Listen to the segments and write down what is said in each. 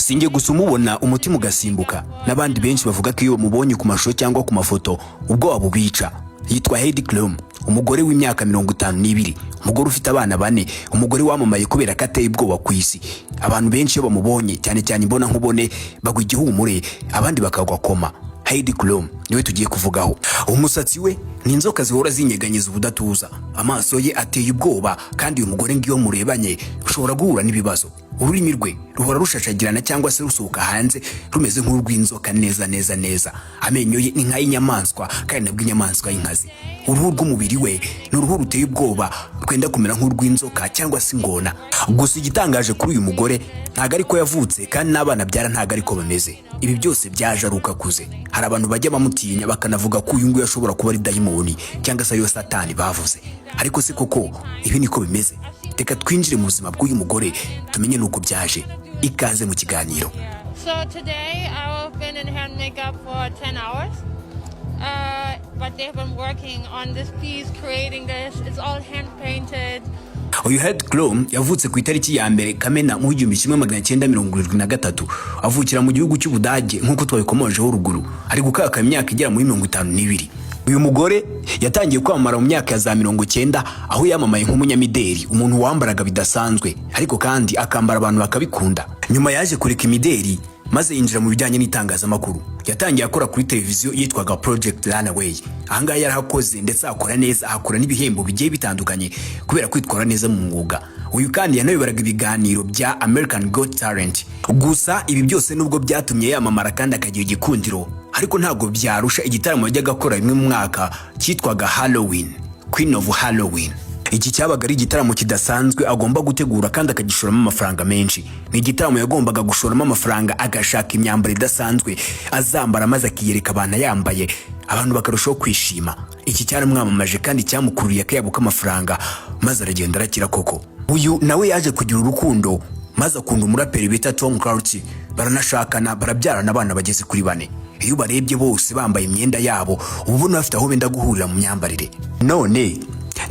Sinjye gusa umubona umutima ugasimbuka, n'abandi benshi bavuga ko iyo bamubonye ku mashusho cyangwa ku mafoto ubwoba bubica. Yitwa Heidi Klum, umugore w'imyaka 52, umugore ufite abana bane, umugore wamamaye kubera ko ateye ubwoba ku isi. Abantu benshi iyo bamubonye, cyane cyane imbona nkubone, bagwa igihumure, abandi bakagwa koma. Heidi Klum niwe tugiye kuvugaho. Umusatsi we ni inzoka zihora zinyeganyeza ubudatuza, amaso ye ateye ubwoba, kandi uyu mugore ngiyo murebanye ushobora guhura n'ibibazo. Ururimi rwe ruhora rushashagirana cyangwa se rusohoka hanze rumeze nk'urw'inzoka neza neza neza. Amenyo ye ni nk'ay'inyamaswa, kandi nabwo inyamaswa y'inkazi. Uruhu rw'umubiri we ni uruhu ruteye ubwoba, rwenda kumera nk'urw'inzoka cyangwa se ingona. Gusa igitangaje kuri uyu mugore, ntabwo ariko yavutse, kandi n'abana abyara ntabwo ariko bameze. Ibi byose byaje ari uko akuze. Hari abantu bajya bamutinya, bakanavuga ko uyu nguyu ashobora kuba ari dayimoni cyangwa se ariyo Satani bavuze. Ariko se koko ibi niko bimeze? Reka twinjire mu buzima bw'uyu mugore, tumenye n'uko byaje. Ikaze mu kiganiro. So today I've been in hair and makeup for 10 hours. But they've been working on this piece, creating this. It's all hand painted. Uyu Heidi Klum yavutse ku itariki ya 1 Kamena mu 1973, avukira mu gihugu cy'Ubudage nk'uko twabikomojeho ruguru. Ari gukaka imyaka igera muri 52. Uyu mugore yatangiye kwamamara mu myaka ya za 90, aho yamamaye nk'umunyamideli, umuntu wambaraga bidasanzwe, ariko kandi akambara abantu bakabikunda. Nyuma yaje kureka imideli maze yinjira mu bijyanye n'itangazamakuru. Yatangiye akora kuri televiziyo yitwaga Project Runway. Ahangaha yarahakoze ndetse akora neza, ahakora n'ibihembo bigiye bitandukanye kubera kwitwara neza mu mwuga. Uyu kandi yanayobораga ibiganiro bya American Got Talent. Gusa ibi byose, nubwo byatumye yamamara kandi akagira igikundiro, ariko ntabwo byarusha igitaramo yajyaga akora rimwe mu mwaka cyitwaga Halloween, Queen of Halloween. Iki cyabaga ari igitaramo kidasanzwe agomba gutegura kandi akagishoramo amafaranga menshi. Ni igitaramo yagombaga gushoramo amafaranga, agashaka imyambaro idasanzwe azambara, maze akiyereka abantu ayambaye, abantu bakarushaho kwishima. Iki cyaramwamamaje kandi cyamukururiye akayabo k'amafaranga, maze aragenda arakira koko. Uyu nawe yaje kugira urukundo, maze akunda umuraperi bita Tom Cruise, baranashakana, barabyarana abana bageze kuri bane. Iyo ubarebye bose bambaye imyenda yabo, uba ubona bafite aho benda guhurira mu myambarire. None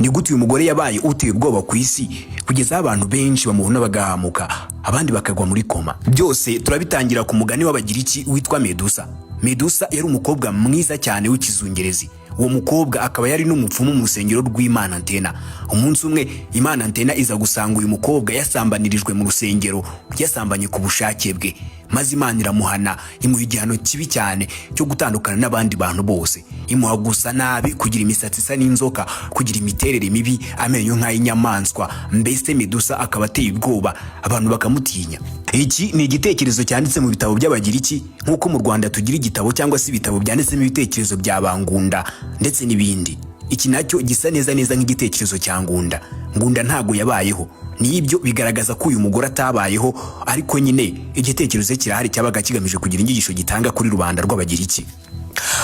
ni gute uyu mugore yabaye uteye ubwoba ku isi, kugeza aho abantu benshi bamubona bagahamuka, abandi bakagwa muri koma? Byose turabitangira ku mugani w'Abagiriki witwa Medusa. Medusa yari umukobwa mwiza cyane w'ikizungerezi. Uwo mukobwa akaba yari n'umupfumu mu rusengero rw'Imana Antena. Umunsi umwe Imana Antena iza gusanga uyu mukobwa yasambanirijwe mu rusengero, yasambanye ku bushake bwe, maze Imana iramuhana, imuha igihano kibi cyane cyo gutandukana n'abandi bantu bose, imuha gusa nabi, kugira imisatsi isa n'inzoka, kugira imiterere mibi, amenyo nk'ay'inyamaswa. Mbese Medusa akaba ateye ubwoba, abantu bakamutinya. Iki ni igitekerezo cyanditse mu bitabo by'Abagiriki, nk'uko mu Rwanda tugira igitabo cyangwa se ibitabo byanditsemo ibitekerezo bya Bangunda ndetse n'ibindi. Iki nacyo gisa neza neza nk'igitekerezo cya Ngunda. Ngunda ntago yabayeho, nibyo bigaragaza ko uyu mugore atabayeho, ariko nyine igitekerezo kirahari, cyabaga kigamije kugira inyigisho gitanga kuri rubanda rw'Abagiriki.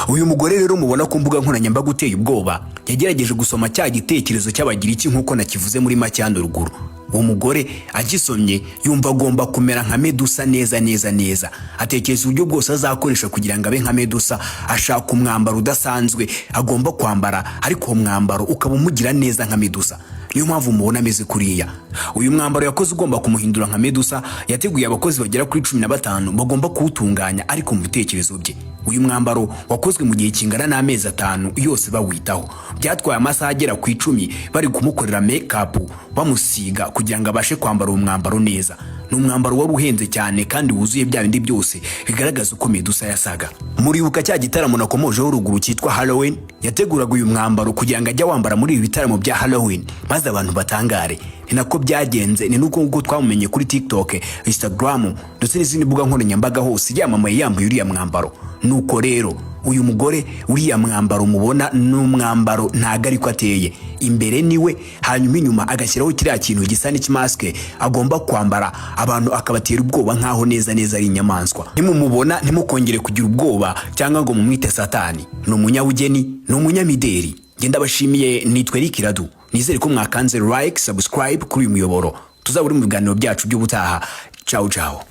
Uyu mugore rero mubona ku mbuga nkoranyambaga uteye ubwoba, yagerageje gusoma cya gitekerezo cy'Abagiriki nk'uko nakivuze muri make hano ruguru. Uwo mugore agisomye yumva agomba kumera nka Medusa neza neza neza. Atekereza uburyo bwose azakoresha kugira ngo abe nka Medusa. Ashaka umwambaro udasanzwe agomba kwambara, ariko uwo mwambaro ukaba umugira neza nka Medusa. Niyo mpamvu mubona ameze kuriya. Uyu mwambaro yakoze ugomba kumuhindura nka Medusa, yateguye abakozi bagera kuri 15 bagomba kuwutunganya, ariko mu bitekerezo bye. Uyu mwambaro wakozwe mu gihe kingana n'amezi 5 yose bawitaho. Byatwaye amasaha agera ku 10 bari kumukorera make-up, bamusiga kugira ngo abashe kwambara uwo mwambaro neza. Ni umwambaro wari uhenze cyane kandi wuzuye bya bindi byose bigaragaza uko Medusa yasaga. Muribuka cya gitaramo nakomojeho ruguru cyitwa Halloween? Yateguraga uyu mwambaro kugira ngo ajye awambara muri ibi bitaramo bya Halloween, maze abantu batangare. Ni nako byagenze, ni nuko nguko twamumenye kuri TikTok, Instagram ndetse n'izindi mbuga nkoranyambaga hose, yamamaye yambaye uriya mwambaro. Nuko rero uyu mugore, uriya mwambaro mubona ni umwambaro, ntago ariko ateye imbere niwe, hanyuma inyuma agashyiraho kiriya kintu gisa n'ikimasike agomba kwambara, abantu akabatera ubwoba nk'aho neza neza ari inyamaswa. Nimumubona ntimukongere kugira ubwoba cyangwa ngo mumwite Satani. Ni umunyabugeni, ni umunyamideli. Ngenda bashimiye, nitwa Eric Radu. Nizere ko mwakanze like, subscribe kuri uyu muyoboro. Tuzabure mu biganiro byacu by'ubutaha. Ciao ciao.